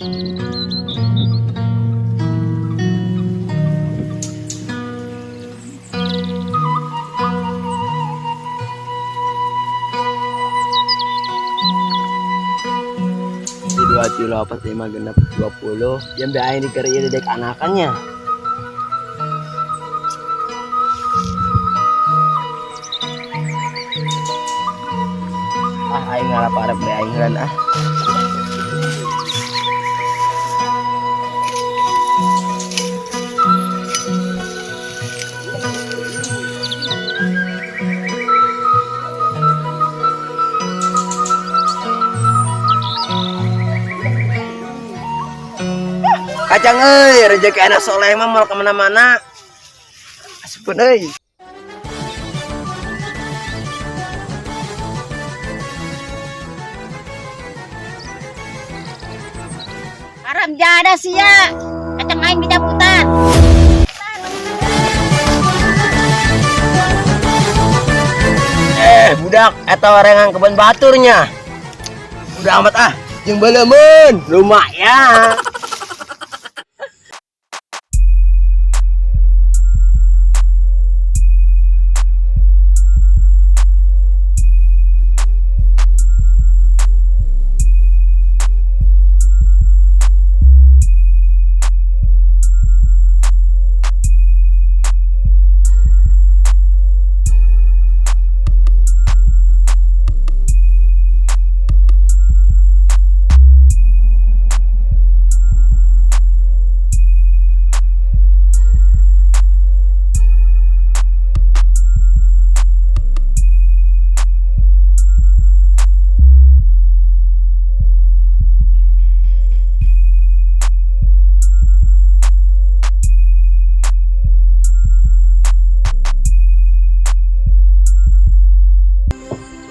Dua tilu opat lima genep 20 yang aing dikeri dedek anakannya. Ah aing ngarap-arep be aing heula ah. Kacang euy, rezeki anak soleh mah moal kemana-mana. Asupun euy. Haram jadah sia. Kacang aing dicabutan. Budak, eta orengan kebun baturnya. Udah amat ah, jeung beuleumeuun, lumayan.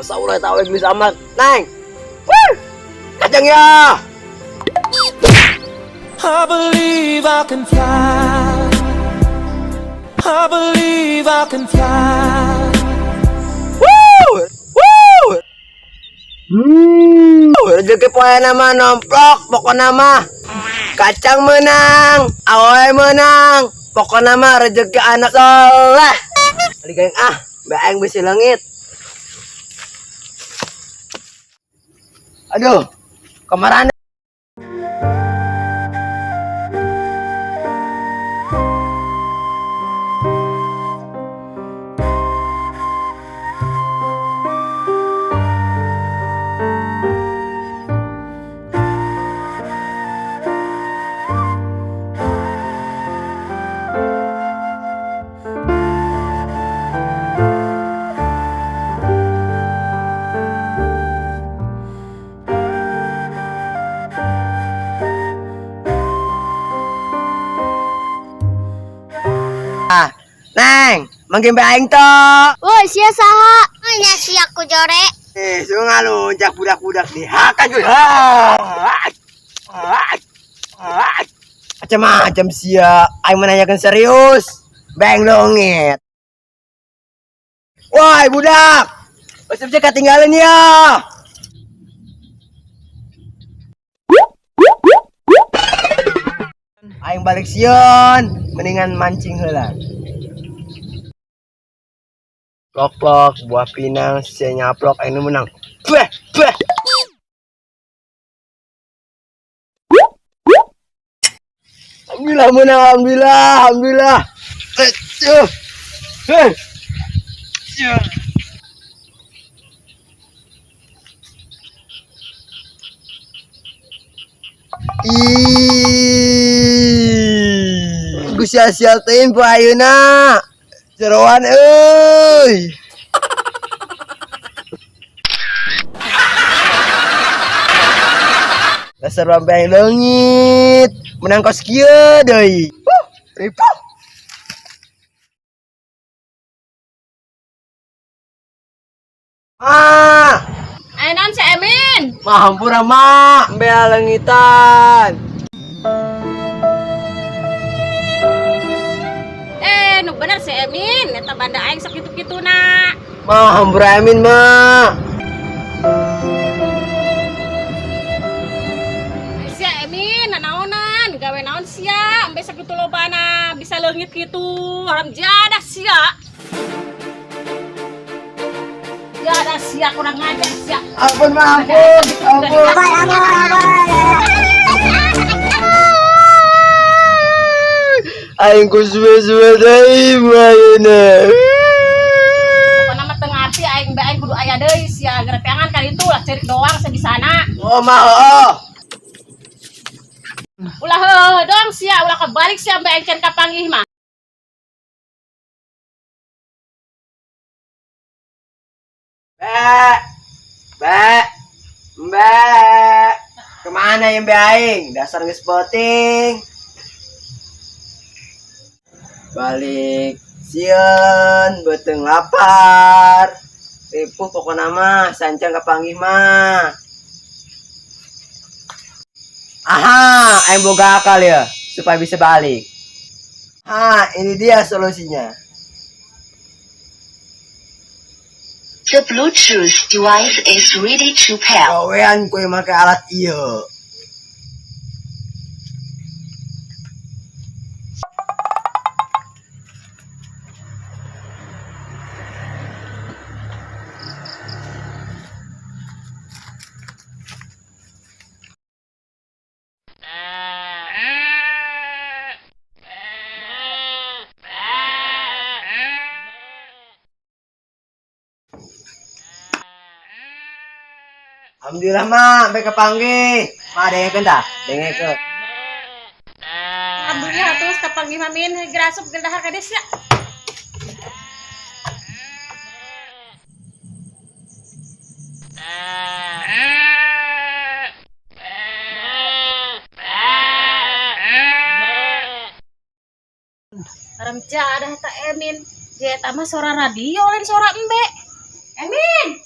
Masa ulah tahu geus amat, Neng. Wuh! Kacang ya. I believe I can fly. I believe I can fly. Wuh! Wuh! Rezeki poe nama nomplok, pokona mah kacang menang, awe menang, pokona mah rezeki anak soleh. Ligaing ah, baeng besi leungit. Aduh, kemarin Neng, manggil mbak aing to. Woi, sia saha? Nya sia ku jore. Suruh ngalunjak budak-budak dihakan gue. Macam-macam sia, aing menanyakan serius. Bang dongit. Woi, budak. Usep ketinggalan ya. Aing balik sion, mendingan mancing heula. Plok-plok, buah pinang, sia nyaplok, aing nu menang. Beh, beh. Alhamdulillah menang, alhamdulillah, alhamdulillah. Heh. Ih, gue sia-sia teuing poe ayeuna. Jeroan euy. Dasar bambang leungit, menang kos kieu deui. Huh, ripuh. Ah, Ayo naon si Emin? Mah hampura mak, mbea leungitan. Nu bener si Emin, eta banda aing sok kitu-kituna. Mah hampura Emin mak. Si Emin, Sakitu lobana bisa leungit kitu. Haram jadah sia. Jadah sia, kurang ngajar sia. Ampun, Ma, ampun. Ampun. Aing ku suwe-suwe deui ayeuna. Pokona mah teu ngarti aing, bae aing kudu aya deui sia gerepengan kali itu lah, cerik doang sebisana. Oh, Ma, oh. Ulah heuh dong sia, ulah kebalik sia, bae aing can kapanggih mah. Be, be, be. Kemana yang be aing? Dasar geus poting. Balik sieun, beuteung lapar. Ripuh pokona mah, sancang kapanggih mah. Aha, aing boga akal ya, supaya bisa balik. Ha, ini dia solusinya. The Bluetooth device is ready to pair. Gawean kue make alat ieu. Alhamdulillah, Mak, sampai kepanggih. Mak, dengekeun tah? Dengekeun. Alhamdulillah terus kapanggih mah, Min, gerasup geldahar ka dieu sia. Haram jadah eta Emin. Dia eta mah suara radio lain suara embe. Emin.